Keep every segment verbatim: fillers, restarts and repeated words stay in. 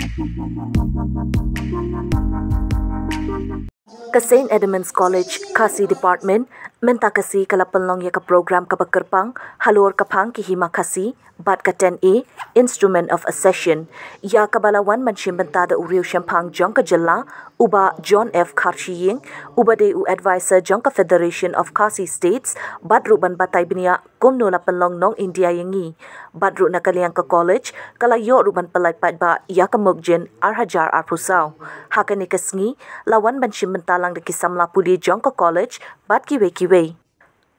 Ka Saint Edmund's College Khasi Department mynta ka sngi ka la pynlong ïa ka program kaba kyrpang halor ka phang ki hima Khasi bad ka ten A, Instrument of Accession, ïa kaba la wan ban shim bynta da u riew shemphang jong ka jylla, u Bah John F Kharshiing, uba dei u advisor jong ka Federation of Khasi States, bad ruh ban batai bniah kumno la pynlong nong India ïa ngi. Bad ruh na ka liang ka college ka la ïoh ruh ban pynlait paidbah ïa ka Mukjin ar hajar arphew saw. Ha kane ka sngi la wan ban shim bynta lang da ki samla pule jong ka college bad kiwei kiwei.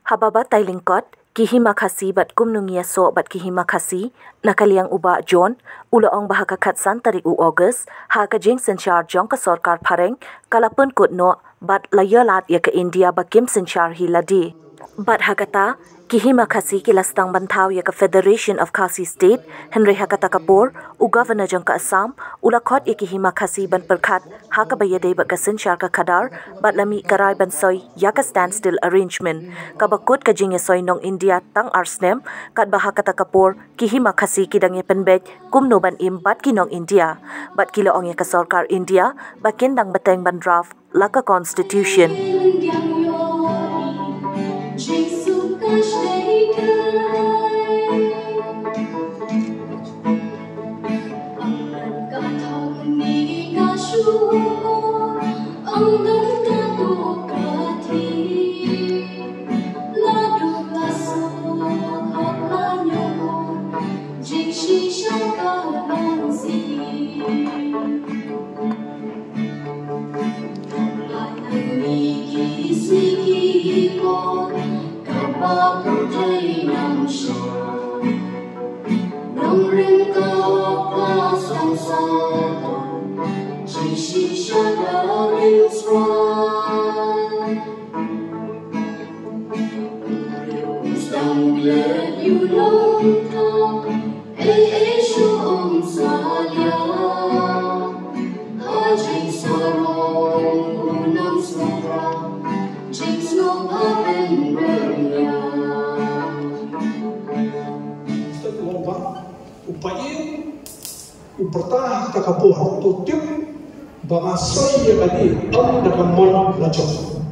Haba batai lyngkot, ki hima Khasi bad kumno ngi ïasoh bad ki hima Khasi, na ka liang u Bah John u la ong ba ha ka khatsan tarik u August, ha ka jingsynshar jong ka sorkar phareng ka la pynkut noh bad la ïalad ïa ka India ba kim synshar hi lade. Bad ha kata, ki hima Khasi ki la sdang ban thaw ïa ka Federation of Khasi State, hynrei ha kata ka por u Governor jong ka Assam u la khot ïa ki hima Khasi ban pyrkhat ha kaba ïadei bad ka synshar ka khadar bad la mih ka rai ban soi ïa ka Standstill Arrangement, kaba kut ka jingïasoi nong India tang ar snem, katba ha kata ka por ki hima Khasi ki dang ïa pynbeit kumno ban im bad ki nong India. Bad ki la ong ïa ka sorkar India ba kin dang bteng ban draft la ka Constitution. Upa Iu u pyrta ha kata ka por, to tip ba nga soi ïa kane ym da ka mon la jong.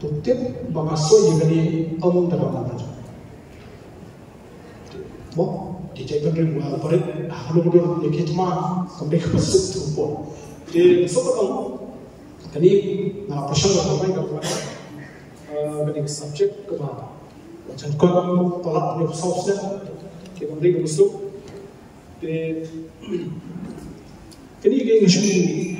To tip ba nga soi ïa kane ym da ka mon la jong. Mo, te jai ban ring wa barit ha kano ka dur ïa ki tma kam dei ka pasuk tu por. Te so ka tong kane nga pyrshang ka mai ka kane ka subject ka ba jan kon pala ni sauce te kam dei ka pasuk. Te kini ki ngi shu,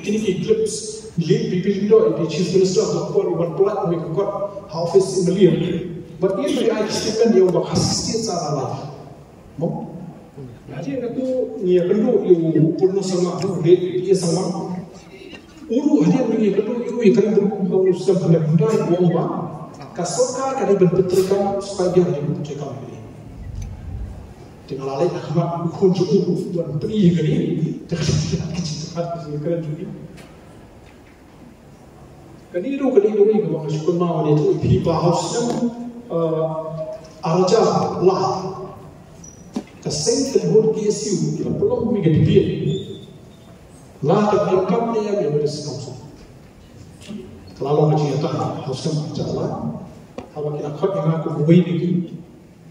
kini ki clips li pi pi do the Chief Minister of the Court, wan plat mi ka court ha office in Malaysia. But in the I statement ïa ba khasi sa la la mo. Hadi ka tu ni ka tu ïa u Purno Sangma tu le ïa Sangma. Uru hadi ni ka tu ïa ka tu ka tu sa ka tu ka sorkar ka di ben petrikam supaya dia di petrikam. Te nga la leh ha khmat u khun jong u ban pyni ïa kane. Te ka jingthrang jong u. Kane ruh kane ruh kaba nga shu kynmaw ne, to ïa phi ba ha u snem, eh, ar hajar lai ka seng ka bun K S U ki la pynlong ïa ka debate. La ka pynlong kam ne ïa ka Buddhist Council. Ka la long ka jingïatai ha u snem ar hajar lai. Haba ki la khot ïa nga kum uwei na ki.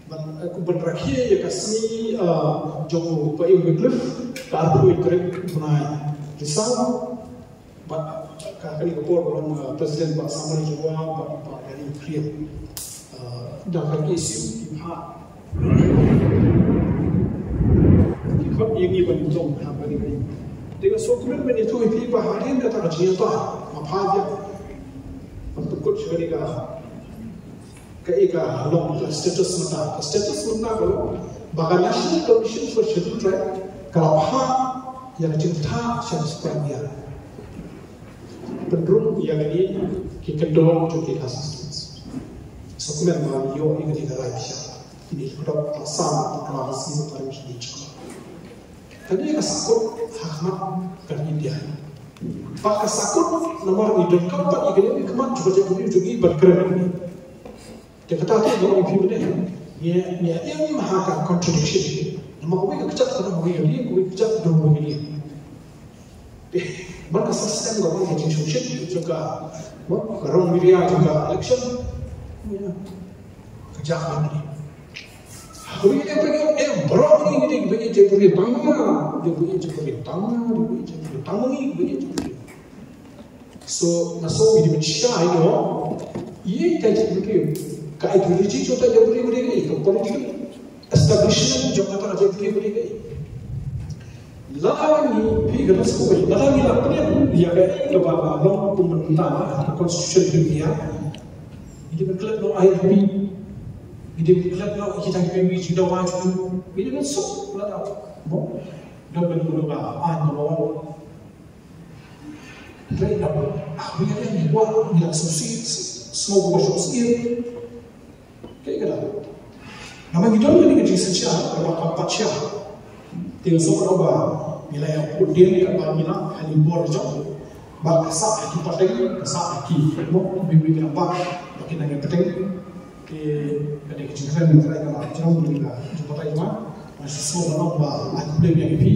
Ban, eh, kum ban rakhe ïa ka sngi, ah, jong u Bah Iu Wycliffe, ka arphew wei tarik u bnai Risaw, bad ka kane ka por ba long, ah, president Bah Samari Jyrwa, bad Bah Gani Khriam. Ah, da ka K S U ki phah, ki phah ïa ngi ban long ha kane ka. Te nga sngewkmen ban ïathuh ïa phi ba hadien kata ka jingïatai, nga phah ïa ban pynkut sha kane ka Kaei ka long ka status mynta, ka status mynta ka long ba ka National Commission for Scheduled Tribe ka la phah ïa ka jingthaw sha ka Supreme Court. Pynrung ïa kine ki kyndon jong ki assistance. Sngewkmen ba ngi ïoh ïa kane ka rai bishar. Kine ki dok ka sam ka la si ka rim shi jong. Kane ka sakut ha khmat ka India. Ba ka sakut namar ngi donkam pat ïa kane ka khmat jong ka jaitbynriew jong ngi ban kren. Te kata te ba ngi phi mynne. Ngi ngi im ha ka contradiction. Namar kawei ka kjat ka dei kawei ka liang, kawei ka kjat ka dei kawei ka liang. System ka wan ka jingshongshit jong ka, ka rong media jong ka election. Ka jaka ni. Kawei ka dei ba ngi ïoh, eh, baroh ngi dei ba ngi ïeit jingpyrkhat tang ma nga, dei ba ngi ïeit jingpyrkhat tang ma nga, dei ba ngi ïeit jingpyrkhat tang ma ngi, dei ba ngi ïeit jingpyrkhat. So nga sngew ngi dei ban shai noh ïa ka jingpyrkhat, ka ideology jong ka jingpyrkhat, ka political establishment jong kata ka jingpyrkhat. Lada ngi, phi kynmaw shuh, lada ngi la pynïaid ïa kaei kaba long kum mynta ha ka constitution jong India, ngi dei ban klet noh ïa I L P, ngi dei ban klet noh ïa kita ki jingdawa jong ngi, ngi dei ban suk lada mo don ban kynnoh ba ai number one. Hynrei da ah ngi la suk sih, sngew ba suk sih. Kaei kata? Namar ngi don kane ka jingsynshar kaba kham pat sha. Te nga sngewbha ba ngi la ïa put dien kaba ngi la ha ki bor jong ba ka sah ha ki pateng, ka sah ha ki mo, bym bym ba ba ki nang ïa pateng. Te ka dei ka jingkren kaba jrong ba ngi la jingbatai jong nga. Nga sngewbha ba ai khublei ïa phi.